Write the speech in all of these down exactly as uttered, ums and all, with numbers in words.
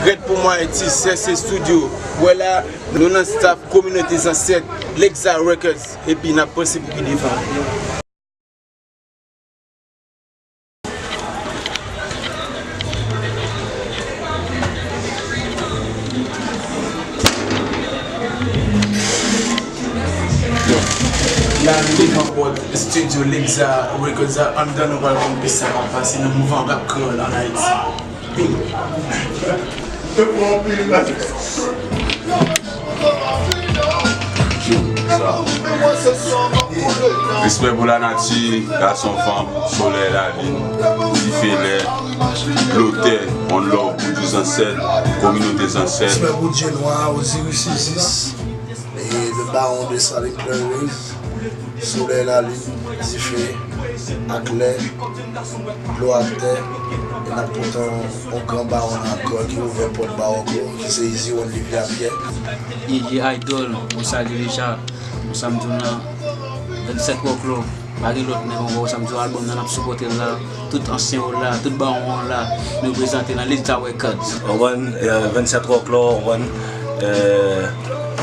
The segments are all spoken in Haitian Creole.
Rèd pou mwen Ayiti, Sèse Studio. Wè la, nou nan staff kominote Zansèt, Lexa Records, epi n ap panse pou pi devan. La, nou devan pòt studio Lexa Records la, anndan nou pral konn kisa k ap pase nan mouvman rap kreyòl ann Ayiti. Respè pou lanati, gason, fanm, solèy, lalin, dife, lè, lotè, one love pou tout zansèt, kominote zansèt. Respè pou Dye Nwa, Osiris Isis, e le baron de Saline Clairway. Solèy, lalin, dife, ak lè, dlo ak tè, e n ap pote yon gran bawon ankò ki ouvè pòt ba w ankò, ki se Easy One Livia Pierre. Ye, ye, Idol, ou salye deja, ou sa m di w nan vennsenk Wòklò, pa gen lòt nèg ankò, ou sa m di w albòm nan n ap sipòte l la. Tout ansyen yo la, tout bawon an la, nou prezante nan Lexa Records. Ou konprann, vennsenk Wòklò, ou konprann,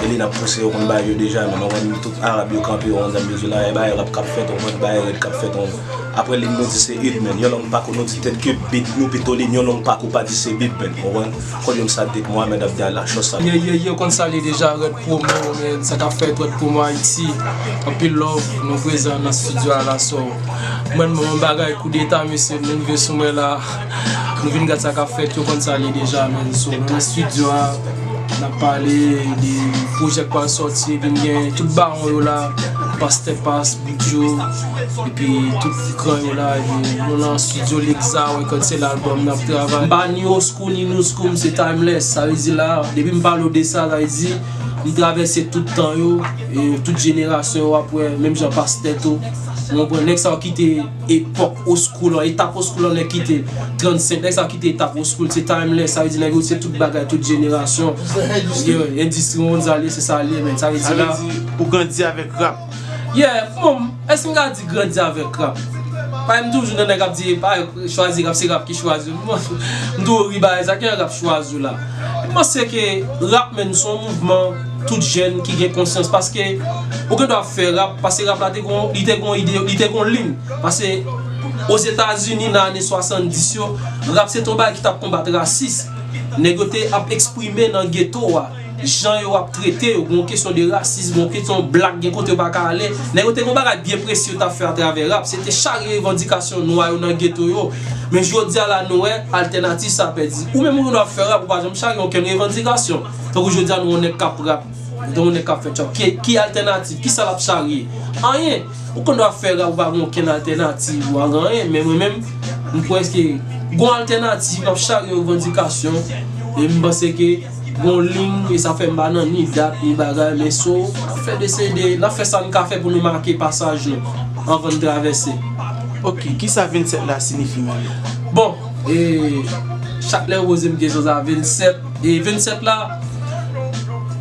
e li n ap pouse, yo konn bagay yo deja, men ou konprann, tout Arab yo kanpe, ou konprann, sa m vle di w la, e bagay rap k ap fèt, ou konprann, bagay rèd k ap fèt, ou konprann. Apre lin nou di se hit, men yon lang pa kou nou di tèt ke beat, nou pito lin, yon lang pa kou pa di se beat, men ou konprann. Kòm yon sa dik Mohamed ap di a la chòs sa. Ye, ye, ye, ou konn sa l ye deja, Rèd Promo, men sa k ap fèt, Rèd Promo Ayiti. Anpil love, nou prezan nan studio a la, so. Mwen, mwen bagay koudeta, mesye, nou rive sou mwen la. Nou vin gad sa k ap fèt, yo konn sa l ye deja, men. So, nou nan studio a, n ap pale de pwojè k pral sòti, vin gen tout bawon yo la, Pastè Pas, Bidjo, epi tout gran yo la, epi nou nan studio Lexa Records, se lalbòm n ap travay. M pa ni old school, ni new school, m se timeless, sa vle di la, depi m pale w de sa, sa vle di, m travèse tout tan yo, e tout jenerasyon yo, w ap wè, menm jan Pastè tou, ou konprann, nèg sa yo kite epòk old school an, etap old school an nèg kite trannsenk, nèg sa yo kite etap old school, se timeless, sa vle di nèg yo se tout bagay, tout jenerasyon. Yo, endistri mondyal, se sa l ye, men, sa vle di la. Sa vle di, ou grandi avèk rap. Yeah, bon, èske m ka di grandi avèk rap? Paske m toujou nan nèg k ap di, pa chwazi rap, se rap ki chwazi w. Bon, m toujou ri bagay sa, ki rap chwazi w la? M panse ke rap, menm, se yon mouvman tout jèn ki gen konsyans, paske ou gen dwa fè rap, paske rap la te gon, li te gon ide, li te gon lin. Paske Ozetazini, nan ane swasanndis yo, rap se te yon bagay ki t ap konbat rasis. Nèg yo te ap eksprime nan geto a jan yo ap trete yo, gon kesyon de rasis, gon kesyon blak, gen kote yo pa ka ale. Nèg yo te gon bagay byen presi yo t ap fè atravè rap. Se te chari revandikasyon nwa yo nan geto yo. Men jodi a la, nou wè, altènativ sa pèdi. Ou menm ou ap fè rap, ou pa janm chari okenn revandikasyon. Tankou jodi a, nou wè yon nèg k ap rap, nou wè yon nèg k ap fè tchòp. Ki, ki altènativ? Kisa l ap charye? Anyen. Ou konn w ap fè rap, ou pa gen okenn altènativ, ou pa gen anyen. Men mwen menm, m kwè ke gon altènativ, m ap chari revandikasyon. E m panse ke gon liy, e sa fè m pa nan ni dat, ni bagay, men so, n ap fè de se de, n ap fè sa n ka fè pou nou make pasaj nou, anvan n travèse. Ok, kisa vennsèt la siyifi menm? Bon, e, chak lè yo poze m kesyon sa, vennsèt, e vennsèt la,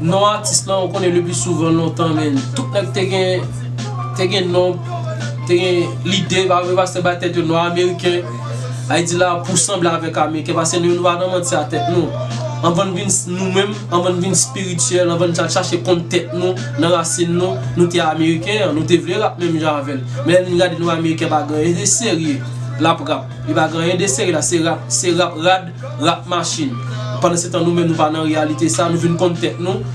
non atis lan, ou konnen le pli souvan lontan, men tout nèg te gen, te gen non, te gen lide, pa vre, pastè bay tèt yo nwa ameriken, Ayiti la pou sanble avèk ameriken, paske nou, nou pa nan manti a tèt nou. Anvan n vin s-, nou menm, anvan n vin espirityèl, anvan n al chache konn tèt nou, nan rasin nou, nou te ameriken an, nou te vle rap menm jan avè l. Men lè n gade nou ameriken pa gen anyen de serye l ap rap. Li pa gen anyen de serye la, se rap, se rap rad, rap machin. Pandan se tan nou menm nou pa nan reyalite sa, nou vin konn tèt nou.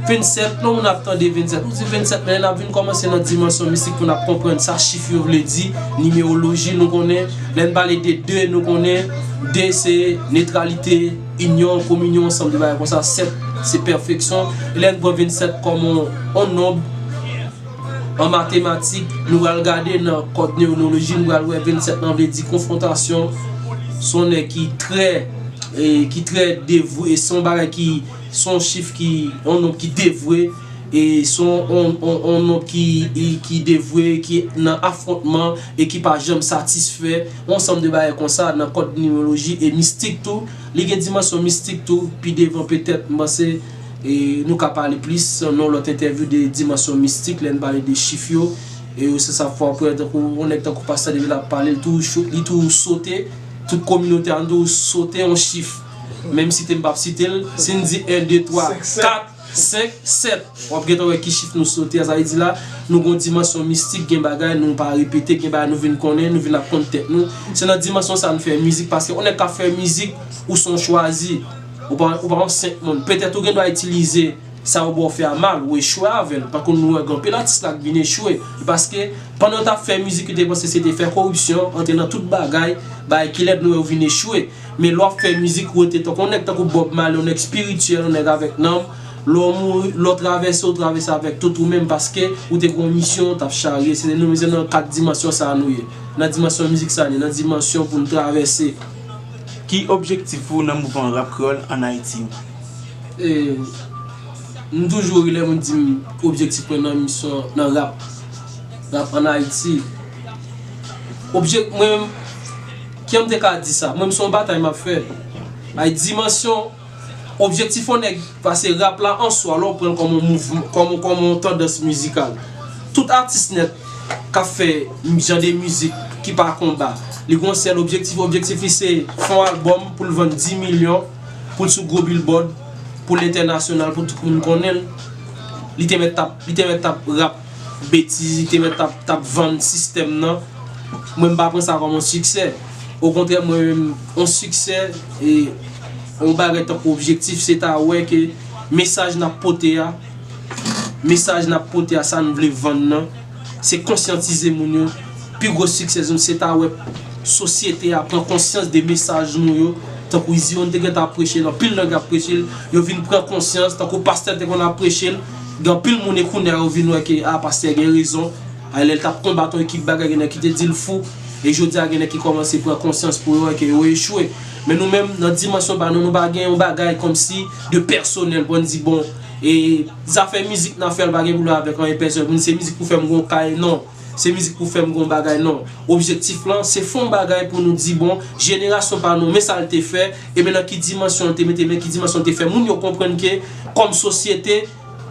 Vennsèt, non, moun ap tande vennsèt. Nou di vennsèt, men lè n ap vin kòmanse nan dimansyon mistik pou n ap konprann sa chif yo vle di, nimewoji nou konnen. Lè n pale de de, nou konnen de se netralite, inyon, kominyon, ansanm de bagay konsa. Sèt se pèfeksyon. E lè n pran vennsèt kòm yon, yon nonb, an matematik, nou pral gade nan kòd newoloji, nou pral wè vennsèt lan vle di konfwontasyon. Se yon nèg ki trè, e, ki trè devwe, e se yon bagay ki, se yon chif ki, yon nonb ki devwe, e se yon, yon, yon, yon nonb ki, e, ki devwe, ki nan afwontman, e ki pa janm satisfè. Yon ansanm de bagay konsa nan kòd newoloji e mistik tou. Li gen dimansyon mistik tou, pi devan petèt, m panse, e nou ka pale plis nan yon lòt entèvyou de dimansyon mistik, lè n pale de chif yo. E se sa fò apre, tankou yon nèg tankou Pastè Devi ap pale, li tou cho-, li tou sote, tout kominote a nou tou sote yon chif. Menm site m p ap site l, si n di en, de, twa, kat, senk, sèt, w ap gentan wè ki chif nou sote a. Sa vle di la, nou gen yon dimansyon mistik, gen bagay nou pa repete, gen bagay nou vin konnen, nou vin ap konn tèt nou. Se nan dimansyon sa a nou fè mizik, paske yon nèg k ap fè mizik, ou se yon chwazi. Ou pa, ou pa yon senp moun. Petèt ou gen dwa itilize sa yo ba w fè a mal, ou echwe avè l. Tankou nou wè gen anpil atis la k vin echwe. E paske pandan yo t ap fè mizik, yo te panse se te fè koripsyon, antre nan tout bagay, bagay ki lèd, nou wè yo vin echwe. Men lè w ap fè mizik, ou rete tankou yon nèg tankou Bob Marley, yon nèg espirityèl, yon nèg avèk nanm. Lè w mouri, lè w travèse, ou travèse avèk tout ou menm, paske ou te gen yon misyon w t ap charye. Se nou menm, se nan kat dimansyon sa a nou ye. Nan dimansyon mizik sa a nou ye, nan dimansyon pou n travèse. Ki objektif ou nan mouvman rap kreyòl ann Ayiti? E, m toujou ri lè moun di m objektif mwen nan misyon, nan rap. Rap ann Ayiti. Objek, mwen, kijan m te ka di sa? Mwen, m se yon batay m ap fè. Ay dimansyon, objektif yon nèg, paske rap la an swa, lè w pran l kòm yon mouvman, kòm, kòm yon tandans mizikal. Tout atis nèt k ap fè jan de mizik ki pa konba, li gen yon sèl objektif. Objektif li se fè yon albòm pou l vann dis milyon, pou l sou gwo billboard, pou l entènasyonal, pou tout moun konnen l. Li te mèt t ap, li te mèt t ap rap betiz, li te mèt t ap, t ap vann sistèm nan. Mwen, m pa pran sa kòm yon siksè. Okontrè, mwen menm, yon siksè, e yon bagay tankou objektif, se ta wè ke mesaj n ap pote a, mesaj n ap pote a, sa n vle vann nan, se konsyantize moun yo. Pi gwo siksè nou, se ta wè sosyete a pran konsyans de mesaj nou yo. Tankou Izion te gentan ap preche l, anpil nèg ap preche l, yo vin pran konsyans, tankou pastè te konn ap preche l, gen anpil moun e kounye a yo vin wè ke, a, pastè gen rezon. A, lè l t ap konbat yon ekip bagay, gen nèg ki te di l fou, e jodi a gen nèg ki kòmanse pran konsyans pou yo wè ke yo echwe. Men nou menm, nan dimansyon pa nou, nou pa gen yon bagay kòmsi de pèsonèl pou n di, bon, e zafè mizik n ap fè, l pa gen pou l wè avèk anyen pèsonèl, pou n di se mizik pou fè m gon kay, non. Se mizik pou fè m gon bagay, non. Objektif lan, se fè yon bagay pou nou di, bon, jenerasyon pa nou, men sa l te fè, e men nan ki dimansyon l te mete, men ki dimansyon l te fè moun yo konprann ke, kòm sosyete,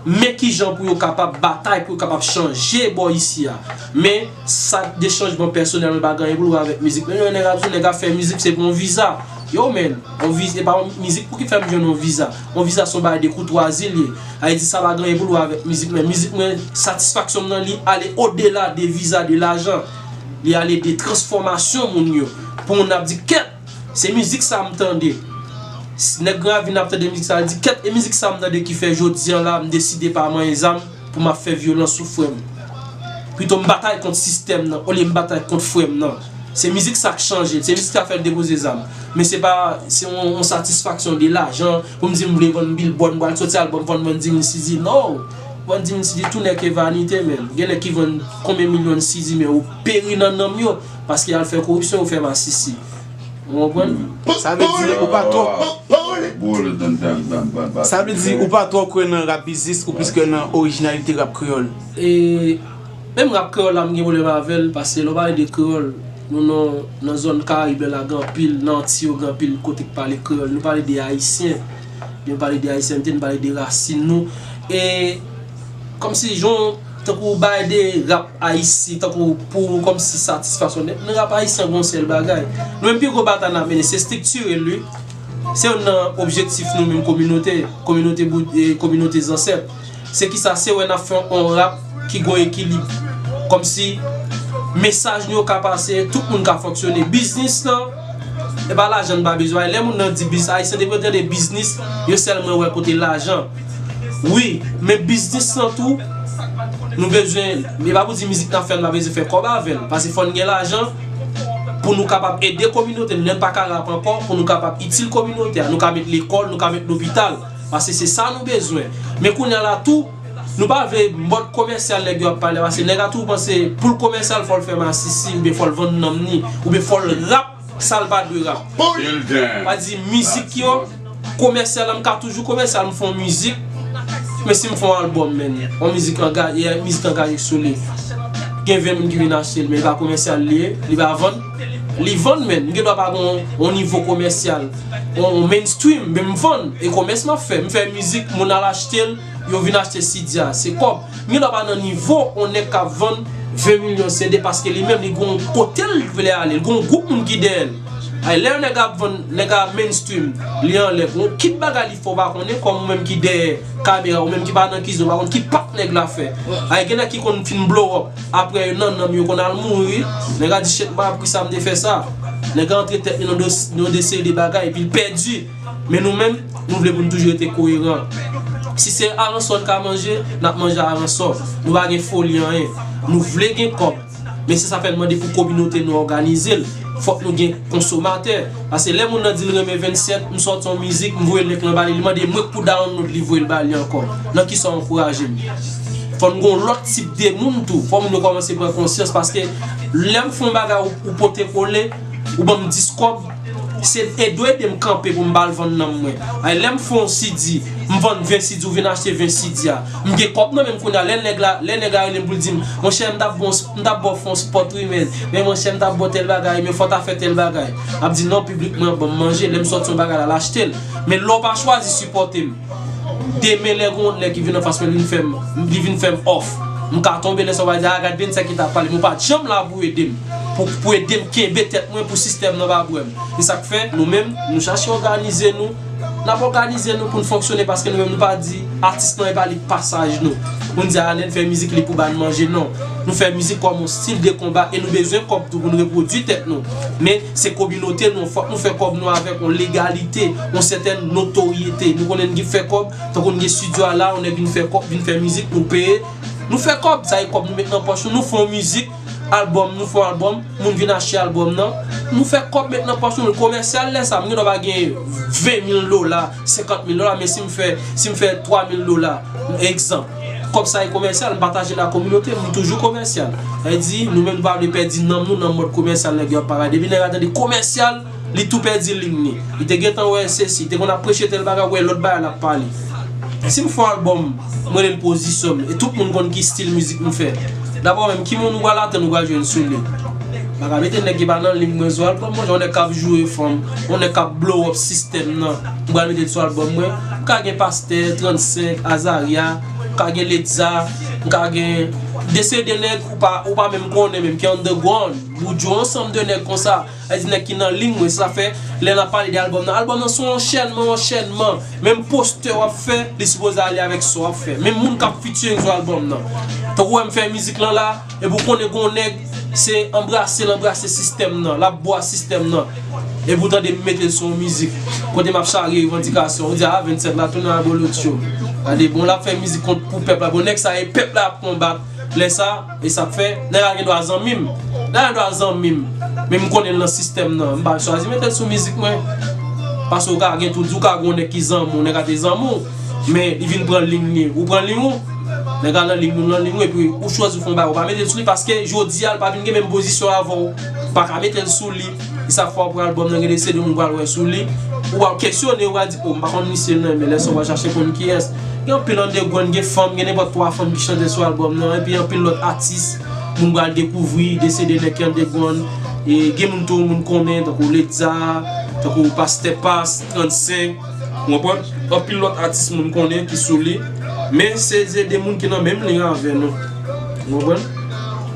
men kijan pou yo kapab batay, pou yo kapab chanje bò isi a. Men, sa de chanjman pèsonèl, men pa gen anyen pou l wè avèk mizik. Men yon nèg ap di w, nèg ap fè mizik, se pou yon viza. Yo, men, yon viza, e pa yon mizik pou ki fè m jwenn yon viza. Yon viza se yon bagay de koutwazi l ye. Sa vle di sa pa gen anyen pou l wè avèk mizik mwen. Mizik mwen, satisfaksyon m nan li ale odela de viza, de lajan. Li ale de transfòmasyon moun yo. Pou moun ap di, kèt, se mizik sa m tande. Nèg Gran Ravin ap tande mizik sa, li di, kèt, e mizik sa m tande ki fè jodi a la, m deside pa manyen zam pou m ap fè vyolans sou frè m. Pito m batay kont sistèm nan, olye m batay kont frè m nan. Se mizik sa k chanje l, se mizik sa fè l depoze zam. Men se pa, se yon, yon satisfaksyon de lajan pou m di m vle vann billboard, m pral soti albòm, vann, vann dis mil C D. No! Vann dis mil C D, tout n'est que vanité, men. Gen nèg ki vann konbyen milyon C D, men yo peri nan nanm yo, paske y al fè koripsyon, yo fè masisi. Ou konprann? Sa vle di ou pa twò. Sa vle di ou pa twò kwè nan rap biznis, ou plis kwè nan orijinalite rap kreyòl? E menm rap kreyòl la, m gen pwoblèm avè l, paske lè w pale de kreyòl, nou nan, nan zòn Karayib la, gen anpil, nan Anti yo, gen anpil kote k pale kreyòl. Nou pale de ayisyen. Nou pale de ayisyènte, nou pale de rasin nou. E kòmsi jan, tankou bagay de rap ayisyen, tankou pou kòmsi satisfaksyon nèt, nan rap ayisyen gon sèl bagay. Nou menm pi gwo batay n ap mennen, se estriktirel wi. Se youn nan objektif nou menm kominote, kominote bout, e kominote zansèt. Se kisa, se wè n ap fè yon rap ki gon ekilib. Kòmsi mesaj nou yo ka pase, tout moun ka fonksyone. Biznis lan, e pa lajan n pa bezwen. Lè moun nan di biznis, ayisyen te pran tande biznis, yo sèlman wè kote lajan. Wi, men biznis lan tou, nou bezwen, e pa pou di mizik n ap fè, n pa bezwen fè kòb avè l. Paske fò n gen lajan pou nou kapab ede kominote n, lè n pa ka rap ankò, pou nou kapab itil kominote a. Nou ka met lekòl, nou ka met lopital. Paske se sa nou bezwen. Men kounye a la tou, nou pa vle mòd komèsyal nèg yo ap pale a, paske nèg la toujou panse pou l komèsyal fò l fè masisi, oubyen fò l vann nanm ni, oubyen fò l rap sa l pa dwe rap. Pa di mizik yo, komèsyal la, m ka toujou komèsyal, m fè yon mizik, men si m fè yon albòm, men, yon mizik angaje, mizik angaje sou li. Gen ven moun ki vin achte l, men li pa komèsyal li ye, li pa vann. Li vann, men, m gen dwa pa gen yon, yon nivo komèsyal, yon, yon mainstream, men m vann. E komès m ap fè, m fè mizik, moun al achte l, yo vin achte C D a, se kòb. M gen dwa pa nan nivo yon nèg k ap vann ven milyon C D paske li menm, li gen yon kote l vle ale, li gen yon gwoup moun ki dèyè l. Ay, lè yon nèg ap vann, nèg a mainstream, li anlè. Bon, ki bagay li fè w pa konnen, kòm ou menm ki dèyè kamera, ou menm ki pa nan kizin, ou pa konn ki pak nèg la fè. Ay, gen nèg ki konn fin blow up. Apre yo nan nanm yo konn al mouri. Nèg a di, "Shit, m pa ap ri sa m te fè sa." Nèg a antre tèt li nan de, nan de seri de bagay, epi l pèdi. Men nou menm, nou vle pou n toujou rete koyeran. Si se aransò n ka manje, n ap manje aransò. Nou pa gen foli anyen. Nou vle gen kòb. Men se sa fè n mande pou kominote nou òganize l. Fòk nou gen konsomatè. Paske lè moun nan di l renmen vennsèt, m sòti yon mizik, m voye link lan ba li, li mande mwen pou download li voye l ba li ankò. Nan kisa w ankouraje m? Fò n gen yon lòt tip de moun tou. Fò moun yo kòmanse pran konsyans paske lè m fè yon bagay ou, ou pote kole, ou ban m dis kòb, se e dwe ede m kanpe pou m pa al vann nanm mwen. Ay, lè m fè yon C D, m vann ven C D, ou vin achte ven C D a. M gen kòb nan men m kounye a. Lè nèg la, lè nèg la rele m pou l di m, "Monchè, m t ap bon, m t ap ba w fè yon spot wi, men, men monchè, m t ap ba w tèl bagay, men fò w ta fè tèl bagay." M ap di, "Non, piblik mwen ap ban m manje." Lè m sòti yon bagay la, l achte l. Men lè w pa chwazi sipòte m, demen lè gon lòt nèg ki vin anfas mwen, li vin fè m, li vin fè m òf. M ka tonbe lè sa w va di, "A, gad vennsèt ki t ap pale." Men w pa t janm la pou ede m. Pou, pou ede m kenbe tèt mwen pou sistèm nan pa bwè m. E sa k fè, nou menm, nou chache òganize nou. N ap òganize nou pou n fonksyone paske nou menm nou pa di atis lan e pa li k pasaj nou. Pou n di, "A, lè n fè mizik, li pou ba n manje." Non. Nou fè mizik kòm yon stil de konba e nou bezwen kòb tou pou n repwodui tèt nou. Men se kominote nou, fòk nou fè kòb nou avèk yon legalite, yon sètèn notoryete. Nou konnen n gen fè kòb, tankou n gen estidyo a la, yon nèg vin fè kòb, vin fè mizik, nou peye, nou fè kòb, sa e kòb nou met nan pòch nou, nou fè yon mizik, albòm, nou fè yon albòm, moun vin achte albòm nan, nou fè kòb met nan pòch nou, l komèsyal lè sa, m gen dwa pa gen ven mil dola, senkant mil dola, men si m fè, si m fè twa mil dola, egzanp, kòb sa e komèsyal, m pataje l ak kominote m, m toujou komèsyal. Sa vle di, nou menm nou pa vle pèdi nanm nou nan mòd komèsyal nèg yo ap parèt. Depi nèg la tande komèsyal, li tou pèdi liy li. Li te gentan wè sesi, li te konn ap preche tèl bagay, wè lòt bagay l ap pale. Si m fè yon albòm, mwen rele l pozisyon m, e tout moun konn ki stil mizik m fè. Dabò menm, ki moun ou pral atann ou pral jwenn sou li? M pa ka mete nèg ki pa nan liy mwen sou albòm mwen, yon nèg k ap joure fanm, yon nèg k ap blow up sistèm nan, m pral mete l sou albòm mwen. M ka gen Pastè, trannsenk, Azaria, m ka gen Ledza, m ka gen de seri de nèg ou pa, ou pa menm konnen menm, ki underground. Boudjo, ansanm de nèg konsa. Sa vle di nèg ki nan liy mwen, sa fè lè n ap pale de albòm nan. Albòm nan se yon anchènman, anchènman. Menm postè w ap fè, li sipoze ale avèk sa w ap fè. Menm moun k ap featuring sou albòm nan. Tankou w wè m fè mizik lan la, epi w konnen gon nèg, se anbrase l anbrase sistèm nan, l ap bwa sistèm nan. Epi w tande m mete l sou yon mizik, kote m ap charye revandikasyon. Ou di, "A, vennsèt la tounen abolotcho." Gade, bon, l ap fè mizik kont pou pèp la. Bon, nèg sa e pèp la ap konbat. Lè sa, e sa k fè, nèg la gen dwa zanmi m. Nèg la gen dwa zanmi m. Men m konnen l nan sistèm nan. M pa chwazi mete l sou mizik mwen. Paske w ka gen tou di w ka gen yon nèg ki zanmi w, nèg la te zanmi w. Men li vin pran liy li. Ou pran liy ou. Nèg la nan liy nou, nan liy ou. Epi ou chwazi w fè yon bagay. Ou pa mete l sou li paske jodi a, l pa vin gen menm pozisyon avè w. Ou pa ka mete l sou li. E sa k fè w pran albòm nan, gen de seri de moun pral wè sou li. Ou pral kesyone, ou pral di, "O, m pa konn misye non, men lè sa w pral chache konn kiyès." Gen anpil underground, gen fanm, gen nenpòt twa fanm ki chante sou albòm nan, epi anpil lòt atis, moun pral dekouvri, de seri de nèg ki underground. E gen moun tou, moun konnen, tankou Ledza, tankou Pastè Pas, trannsenk, ou konprann? Anpil lòt atis moun konnen ki sou li, men se, se de moun ki nan menm liy avè nou. Ou konprann?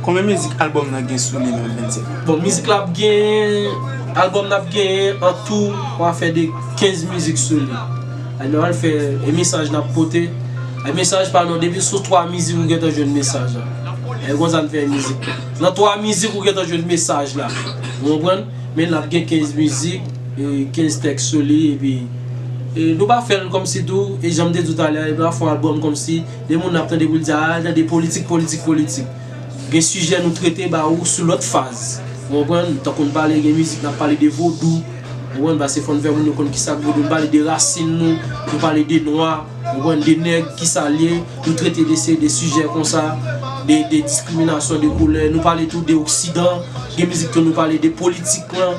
Konbyen mizik albòm nan gen sou li menm, vennsèt? Bon, mizik la ap gen, albòm nan ap gen an tou, w a fè de kenz mizik sou li. Ay, nou al fè, e mesaj n ap pote. Ay, mesaj pa nou, depi sou twa mizik ou gentan jwenn mesaj la. E konsa n fè mizik. Nan twa mizik ou gentan jwenn mesaj la. Ou konprann? Men l ap gen kenz mizik, e kenz tèks sou li, epi, e nou pa fè l kòmsi tou, e jan m te di w talè a, e pa fè yon albòm kòmsi de moun ap tande pou l di, "A, al tande politik, politik, politik." Gen sijè nou trete ba ou sou lòt faz. Ou konprann? Tankou n pale, gen mizik n ap pale de vodou. Ou konprann? Paske fò n fè moun yo konn kisa k vodou. N pale de rasin nou, nou pale de nwa. Ou konprann? De nèg, kisa l ye. Nou trete de se, de sijè konsa, de, de diskriminasyon de koulè. Nou pale tou de oksidan. Gen mizik tou nou pale de politik lan.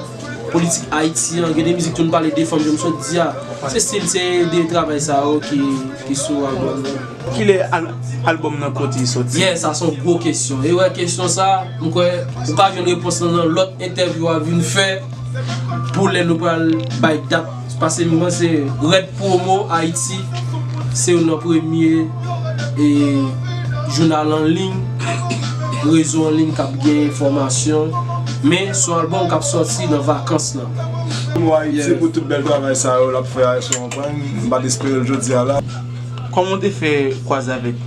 Politik Ayiti an. Gen de mizik tou nou pale de fanm, jan m sot di a. Se stil, se de travay sa yo ki, ki sou albòm nan. Kilè al-, albòm nan pote soti? Yeah, sa se yon gwo kesyon. E wè, kesyon sa, m kwè ou ka jwenn repons lan nan lòt entèvyou a vin fè pou lè nou pral bay dat. Paske m panse Red Promo Ayiti se youn nan premye, e, jounal an liy, rezo an liy k ap gen enfòmasyon. Men se yon albòm k ap sòti nan vakans lan. Pou Ayiti, pou tout bèl travay sa yo l ap fè a, èske w konprann? M pa t espere l jodi a la. Kòman w te fè kwaze avèk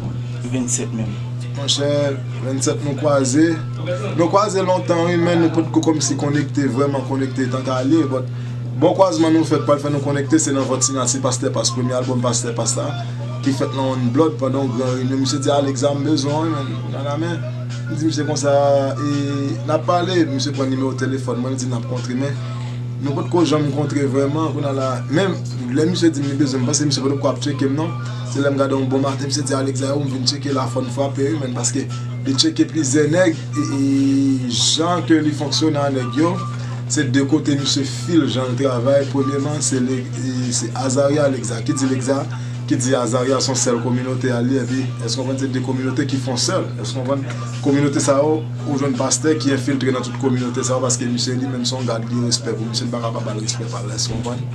vennsèt menm? Monchè, vennsèt nou kwaze. Nou kwaze lontan, wi, men nou potko kòmsi konekte, vrèman konekte tank alye. But, bon kwazman nou fè k pral fè nou konekte, se nan vant siyati Pastè Pas, premye albòm Pastè Pas la, ki fèt nan One Blood pandan yon gran reyinyon. Misye di, "Alex, m bezwen w, wi, men, nan la men." M di misye konsa, e, n ap pale, misye pran nimewo telefòn mwen, li di n ap kontre, men nou potko janm kontre vrèman, kounye a la, menm lè misye di m li bezwen m, m panse misye potko ap tcheke m non. Se lè m gade yon bon maten, misye di, "Alex, a ou m vin tcheke la, fò n frape, wi, men," paske li tcheke plizyè nèg, e, e jan ke li fonksyone a nèg yo, se de kote misye fil, jan l travay, premyeman, se le, e, se Azaria Alexa, ki di Alexa, ki di Azaria se yon sèl kominote a li, epi, èske w konprann, se de kominote ki fè yon sèl, èske w konprann? Kominote sa yo, ou jwenn pastè ki enfiltre nan tout kominote sa yo, paske misye li menm se yon gad, li respè pou misye, li pa ka pa ba l respè pa l, èske w konprann?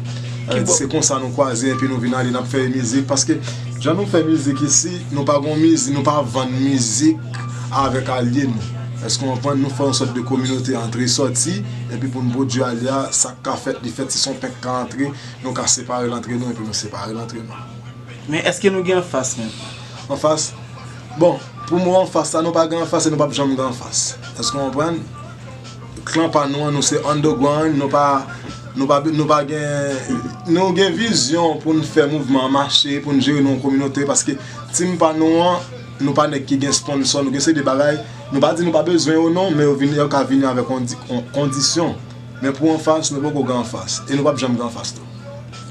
Sa vle di, se konsa nou kwaze, epi nou vin ale, n ap fè mizik, paske jan nou fè mizik isi, nou pa gon mizik, nou pa vann mizik avèk alye nou. Èske w konprann? Nou fè yon sòt de kominote antre sòti, epi pou n pwodui alye a, sa k ka fèt, li fèt, si se yon penk ka antre, nou ka separe l antre nou, epi nou separe l antre nou. Men èske nou gen anfas menm? Anfas? Bon, pou mwen anfas la, nou pa gen anfas e nou p ap janm gen anfas. Èske w konprann? Klan pa nou an, nou se underground, nou pa, nou pa, nou pa gen, nou gen vizyon pou n fè mouvman an mache, pou n jere nou yon kominote, paske team pa nou an, nou pa nèg ki gen sponsò, nou gen seri de bagay, nou pa di nou pa bezwen yo non, men yo vini, yo ka vini avèk kondi-, kon-, kondisyon. Men pou anfas, nou poko gen anfas. E nou p ap janm gen anfas tou.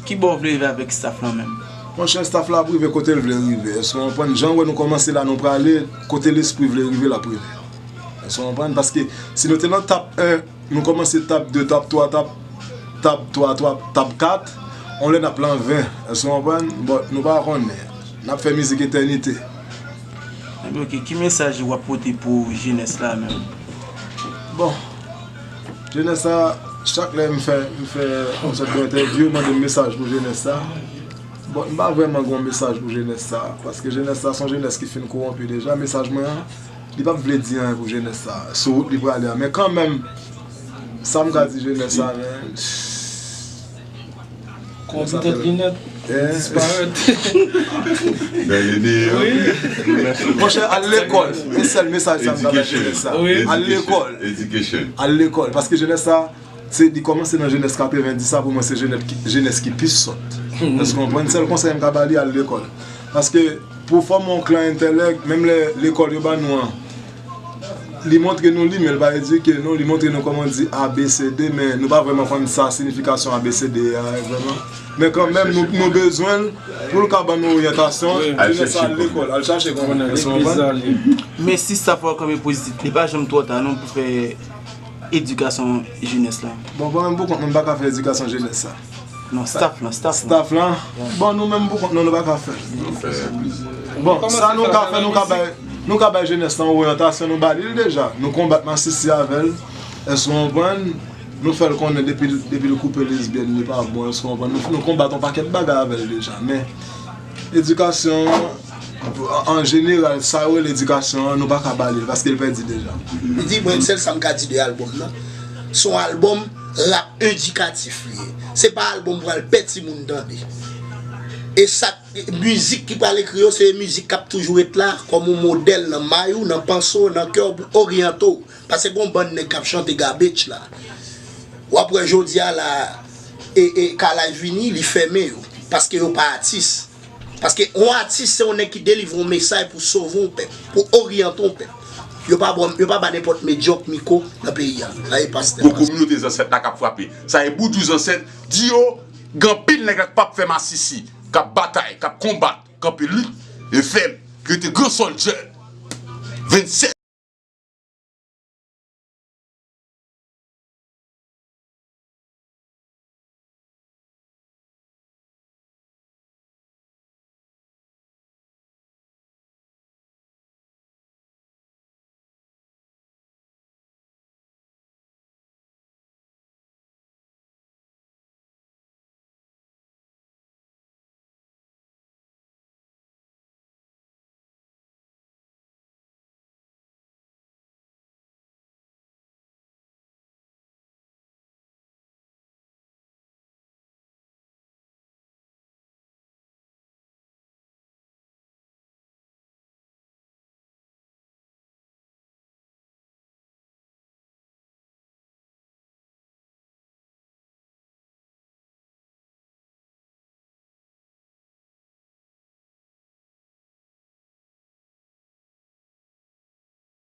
Ki bò w vle rive avèk staff lan menm? Monchè, staff la ap rive kote l vle rive. Èske w konprann? Jan w wè nou kòmanse la, nou prale, kote lespri vle rive, l ap rive. Èske w konprann? Paske si nou te nan top en, nou kòmanse top de, top twa, top, top twa, top, top kat, on lè n ap lan ven. Èske w konprann? But nou pa konnen. N ap fè mizik etènite. Enben, ok. Ki mesaj w ap pote pou jenès la menm? Bon, jenès la, chak lè m fè, m fè yon sòt de entèvyou, yo mande m mesaj pou jenès la. Bon, m pa vrèman gen yon mesaj pou jenès la, paske jenès la se yon jenès ki fin kowonpi deja. Mesaj mwen an, li p ap vle di anyen pou jenès la. Sou wout li prale a. Men kanmenm, sa m ka di jenès la, men, Konpetans li nèt, disparèt. Monchè, al lekòl. Se sèl mesaj sa m ka bay jenès sa. Al lekòl. Al lekòl. Paske jenès sa, se, li kòmanse nan jenès katrevenndis sa, pou mwen, se jenès ki, jenès ki pi sòt. Èske w konprann? Sèl konsèy m ka ba li, al lekòl. Paske pou fòme yon klan entèlèk, menm lè lekòl yo ba nou an, li montre nou li, men l pa edike nou. Li montre nou kòman di A, B, C, D, men nou pa vrèman konn sa, siyifikasyon A, B, C, D a vrèman. Men kanmenm, nou, nou bezwen l pou l ka ban nou oryantasyon. Jenès sa al lekòl, al chache konnen. Èske w konprann? Men si staff la kanpe pozitif, li pa janm twò ta non pou fè edikasyon jenès la. Bon, mwen menm pou kont mwen, m pa ka fè edikasyon jenès sa. Non, staff lan, staff lan. Staff lan? Bon, nou menm pou kont nou, nou pa ka fè. Bon, sa nou ka fè, nou ka bay, nou ka bay jenès lan oryantasyon, nou ba li l deja. Nou konbat masisi avè l. Èske w konprann? Nou fè l konnen depi, depi l koupe lesbyèn, li pa bon, èske w konprann? Nou, nou konbat yon pakèt bagay avè l deja. Men, edikasyon, an, an jeneral, sa yo rele edikasyon an, nou pa ka ba li l, paske l pèdi deja. Li di, mwen, sèl sa m ka di de albòm nan. Se yon albòm rap edikatif li ye. Se pa albòm pou al pè timoun tande. E sa, mizik ki pral ekri yo, se mizik k ap toujou ret la, kòm yon modèl nan may ou, nan panse w, nan kè w, pou oryante w. Paske gon bann nèg k ap chante garbage la. W ap wè jodi a la, e, e, Kalaj vini, li fèmen yo. Paske yo pa atis. Paske yon atis se yon nèg ki delivre yon mesaj pou sove yon pèp, pou oryante yon pèp. Yo pa ba, yo pa ba nenpòt medyòk mikwo nan peyi a. Sa e pastè. Gwo kominote zansèt la k ap frape. Sa e boudjou zansèt, di yo, gen anpil nèg la k p ap fè masisi, k ap batay, k ap konbat, kanpe lit, e fèb, ki rete gran sòldyè. Vennsèt.